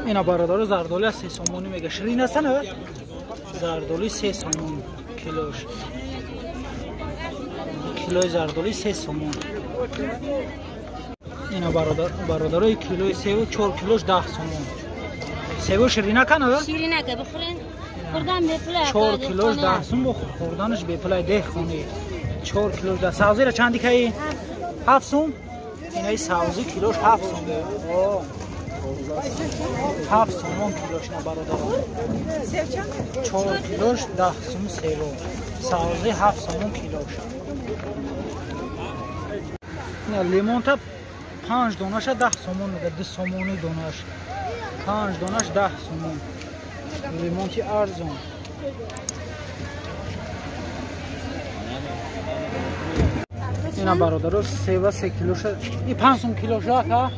Ина бародаро зардоли 3 сомонӣ мега. Ширин аст на? Зардоли 3 сомон килош. Килои зардоли 3 сомон. Ина бародарои килои севу 4 килош 10 сомон. Севу ширина кана? Ширина ка бихӯрен. Хӯрдан бепула. 4 килош 10 сом бо хӯрданаш бепула деҳхонӣ. 4 килош 10. Савзира чанди каи? 7 сом. Инаи савзи килош 7 сом. 7 сомон килош на бародарон. 4 килош 10 сом севу. Савзи 7 сомон килош. Ина лимонта 5 донаша 10 сомон мега, 2 сомони донаш. 5 донаш 10 сомон. Лимонти арзон. Ина бародаро сева 3 килоша, и 5 сом килоша ка?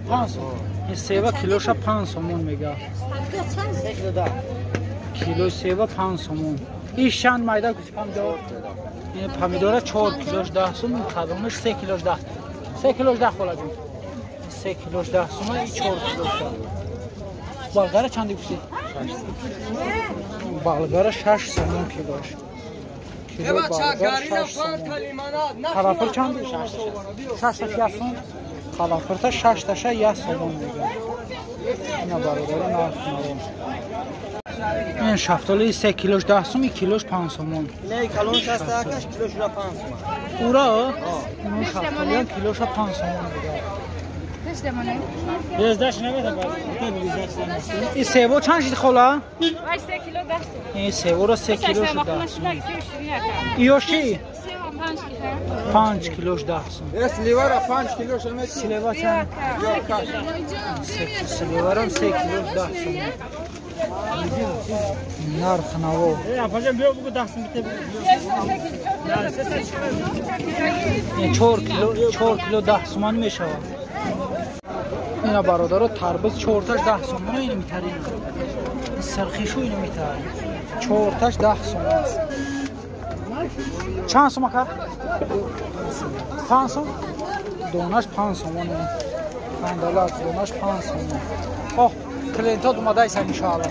5 сом. Ин сева килоша 5 сомон мега. Килои сева 5 сомон. И шанд майда куси помидор. Ин помидора 4 килош 10 сом, кадомаш 3 килош 10. 3 килош 10 холади. 3 килош 10 сом и 4 килош 10. Балгара чанди куси? Балгара 6 сомон килош. Кило балгар 6 сомон. Қалафир чанди? 6 таш 1 сом. Қалафирта 6 таша 1 сомон мега. Ина бародаро нарх наво. Ин шафтоли 3 килош 10 сом, 1 килош 5 сомон. Не калонш аст, акаш килош 5 сомон. Ура? Ин шафтоли килоша 5 сомон мега. Ин сево чанд шид хола? 3 кило 10 сом. Ин севоро 3 килош 10 сом. Иёш чи? 5 килош 10 сом. Сливара 5 килош амети. Слива чанд? Сливарам 3 килош 10 сом. Нарх наво. 4 кило 4 кило 10 сомон мешавад. Ина бародаро тарбуз 4 таш 10 сомон ина метарин. Сархишу ина метарин. 4 таш 10 сомон. Чанд сом ака? 5 сом. Донаш 5 сомон. Андалак донаш 5 сомон. Оҳ, клиентот омадайсан иншоалло.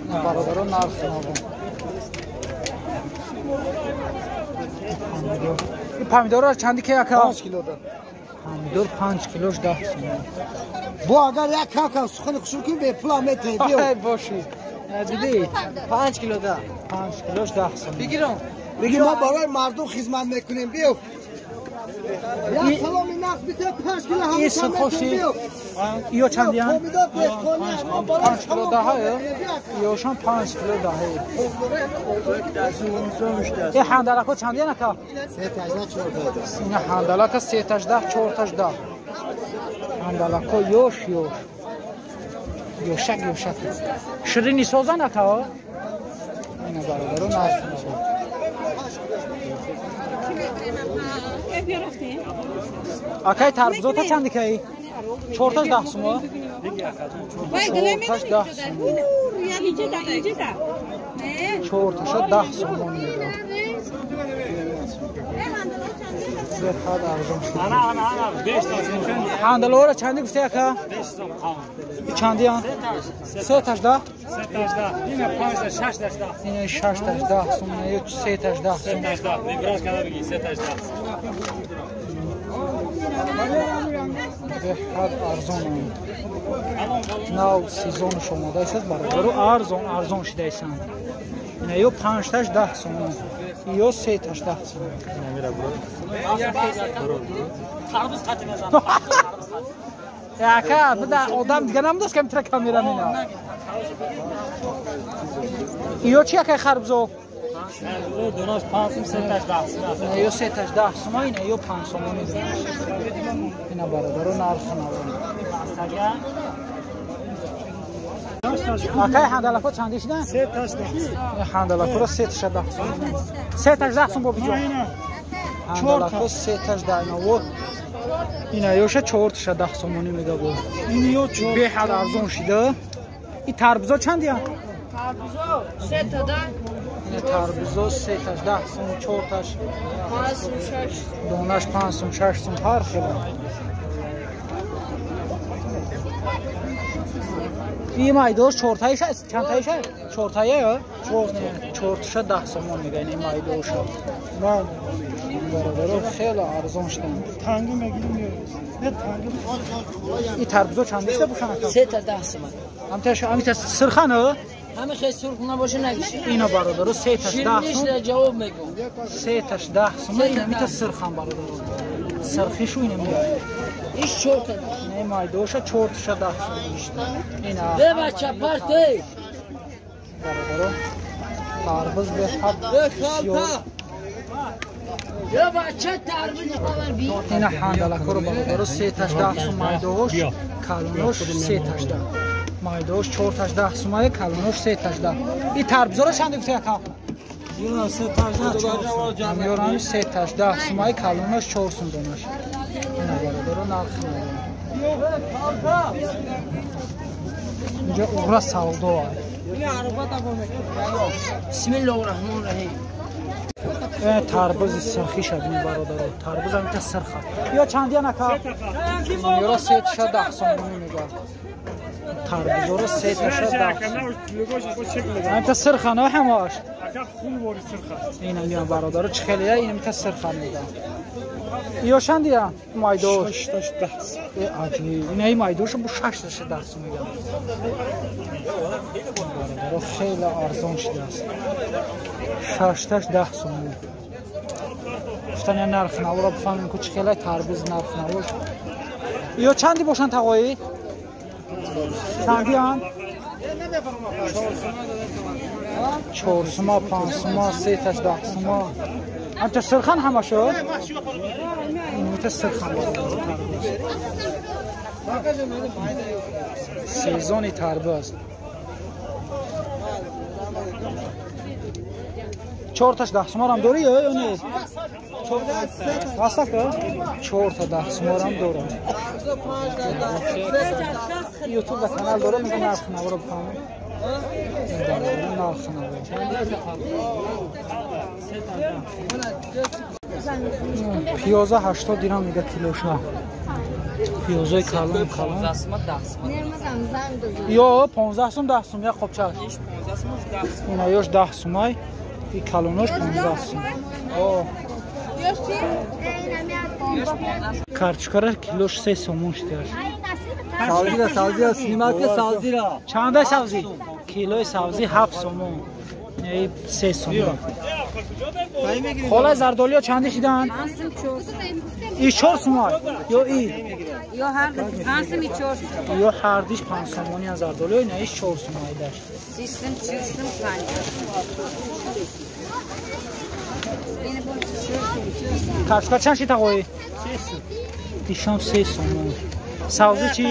Ина бародаро нарх наво. Ин помидорро чанди ки ака? 5 кило да. Помидор 5 килош 10 сомон. Бо агар як кам сухани хушур кунӣ бепула метаҳӣ биё. Ай боши. Дидӣ? 5 кило да. 5 килош 10 сомон. Бигирам. Бигир мо барои мардум хизмат мекунем биё. Як саломи нақд бите 5 кило ҳам хоши. Иё чандиян? Помидор деҳқонӣ мо барои 5 кило даҳае. Иёшон 5 кило даҳае. Э ҳандалако чандиян ака? 3 таш 10 4 таш. Ина ҳандалака 3 таш 10 4 таш 10. Ҳандалако ёш ёш. Ёшак ёшак. Ширини созан ака? Ина бародаро нарх наво. Акай тарбузота чанди каи? 4 таш 10 сом. 4 таш 10 сом. 4 таша 10 сомон мега. Беҳад арзон шуд. Ҳандалора чанди гуфти ака? Чандиян? 3 таш 10? 3 таш 10. Ина 5 таш 6 таш 10. Ина 6 таш 10 сом, ина 3 таш 10 сом. 3 таш 10. Мибраш када биги 3 таш 10. Беҳад арзон. Нав сезонш омадааст бародаро арзон арзон шидаисанд. Ина ё 5 таш 10 сомон, ё 3 таш 10 сомон. Тарбуз қати мезанам. Ака, буда одам дига намедост ки митра камера мена. Ё чи акай харбузо? Харбузо донаш 5 сом, 3 таш 10 сом. Ина ё 3 таш 10 сом, ина ё 5 сомон. Ина бародаро нарх наво. Акай ҳандалако чанди шидан? 3 таш 10. Ҳандалакоро 3 таш 10 сом. 3 таш 10 сом бобиҷон. Ҳандалако 3 таш 10 наво. Ина ёша 4 таша 10 сомонӣ мега бо. Ин ё 4 беҳад арзон шида. И тарбузо чандия? Тарбузо 3 та 10. Ина тарбузо 3 таш 10 сом, 4 таш 5 сом, 6. Донаш 5 сом, 6 сом ҳар хел. ин майдош чортаиша чандтаиша? Чортая? Чорташа 10 сомон мегӯяд ин майдоша. Бародаро хеле арзон шуданд. Танги мегирим. Не танги. Ин тарбузо чандиста бошанд ака? 3 та 10 сомон. Ҳамташа ҳамита сирхана? Ҳама хел сурх набоша нагиши. Ино бародаро 3 таш 10 сом. Шириниш ҷавоб мегӯм. 3 таш 10 сом. Ин сирхан бародаро. Сирхишу ина меояд. Иш 4 та. Не майдоша 4 таша 10 сом. Ина. Бе бача парте. Бародаро тарбуз беҳад бисёр. Я бача тарбуз хабар би. Ина ҳандалакоро бародаро 3 таш 10 сом майдош, калонош 3 таш 10. Майдош 4 таш 10 сомае, калонош 3 таш 10. И тарбузоро чанд гуфти ака? Ёра 3 таш 10. Ёрам 3 таш 10 сомае, калонош 4 сом донаш. Ина бародаро нарх надорам. Инҷа уғра савдо ай. Бисмиллоҳир Раҳмонир Раҳим. Тарбузи сирхиша бини бародаро. Тарбуз ҳамита сирха. Ё чандиян ака? Ёра 3 таша 10 сомонӣ мегӯяд. Тарбузоро 3 таша 10 сом. Ҳамита сирха на ҳамааш? Ина миён бародаро чӣ хелия ин ҳамита сирха мегӯяд. Ё чандия майдош? 6 таш 10 сом. Э аҷиб. Инаи майдош бу 6 таша 10 сом мегӯяд. Бародаро хеле арзон шудааст. 6 таш 10 сом. Гуфтан я нарх наворо бифаҳмем ку чӣ хеле тарбуз нарх навош. Ё чанди бошанд тағоӣ? Чандиянд? 4 сума, 5 сума, 3 таш 10 сума. Ҳамта сирхан ҳамашо? Инта сирхан тарбуз. Сезони тарбуз. 4 таш 10 сомарам дорӣ ё не? Ҳастака? 4 та 10 сомарам дорам. Ютуб да канал дорам, мегӯям нарх наворо бифаҳмем. Нарх наворо. Пиёза 80 дирам мега килоша. Пиёзаи калон калон. Ё 15 сом 10 сом як қопчаш. Ина ёш 10 сомай. И калонош 15 сом. О. Картошкара килош 3 сомон шудааст. Савзира, савзира, снимака савзира. Чанда савзи? Килои савзи 7 сомон. Эй 3 сомон. Хола зардолиё чанди шиданд? И 4 сомон. Ё и? Ё ҳар 5 сом и 4 сом. Ё ҳар диш 5 сомони аз зардолиё, ина иш 4 сом айдаш. 3 сом, 4 сом, 5 сом. Картошка чанд шид тағоӣ? 3 сом. Дишам 3 сомон. Савзи чӣ?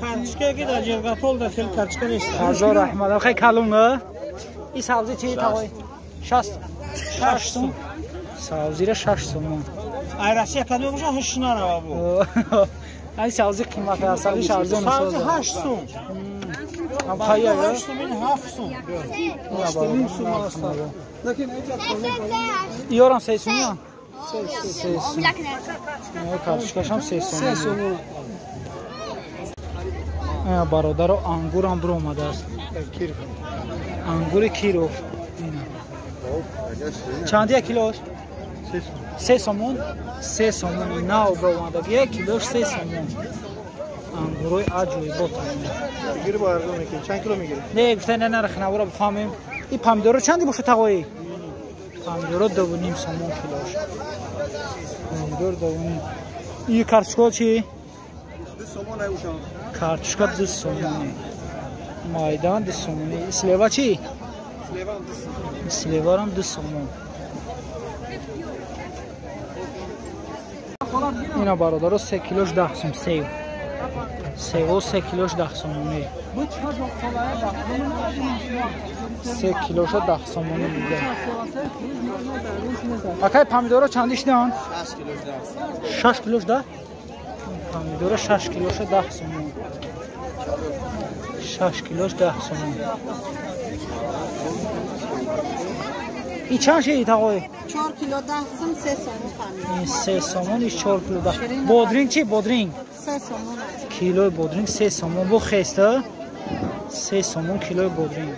Картошка ки дар Ҷевгатол дар хел картошка нест. Ҳазор раҳмат. Хай калон, и савзи чӣ тағоӣ? 6 6 сом. Савзира 6 сомон. Ай Россия кадом бошад ҳеч нарава бу. Ай савзи қимат аст, савзиш арзон аст. Савзи 8 сом. Ҳам қая 8 сом, ин 7 сом. 8 сом аст. Ёрам 3 сом. 3 сом. Картошкашам 3 сом. 3 сом. Бародаро ангурам биромадааст. Ангури Киров. Чанд як килош? 3 сомон. 3 сомон нав биромадагия килош 3 сомон. Ангурои аҷоибот. Гир бо арзон мекунӣ. Чанд кило мегирӣ? Не, гуфта не нарх наворо бифаҳмем. И помидоро чанди бошад тағоӣ? Помидоро 2.5 сомон килош. Помидор 2.5. И картошка чӣ? 2 сомон ай ушам. Картошка 2 сомони. Майдан 2 сомони. Слева чӣ? Слеварам 2 сомон. Ина бародаро 3 килош 10 сом сев. Сево 3 килош 10 сомони. 3 килоша 10 сомони мегӯяд. Акай помидоро чанди шиданд? 6 килош 10. 6 килош 10? Помидоро 6 килоша 10 сомон. 6 килош 10 сомон. И чанд шид тағои? 4 кило 10 сом, 3 сомон помидор. Ин 3 сомон, иш 4 кило 10. Бодринг чӣ? Бодринг? 3 сомон. Килои бодринг 3 сомон. Бу хеста? 3 сомон килои бодринг.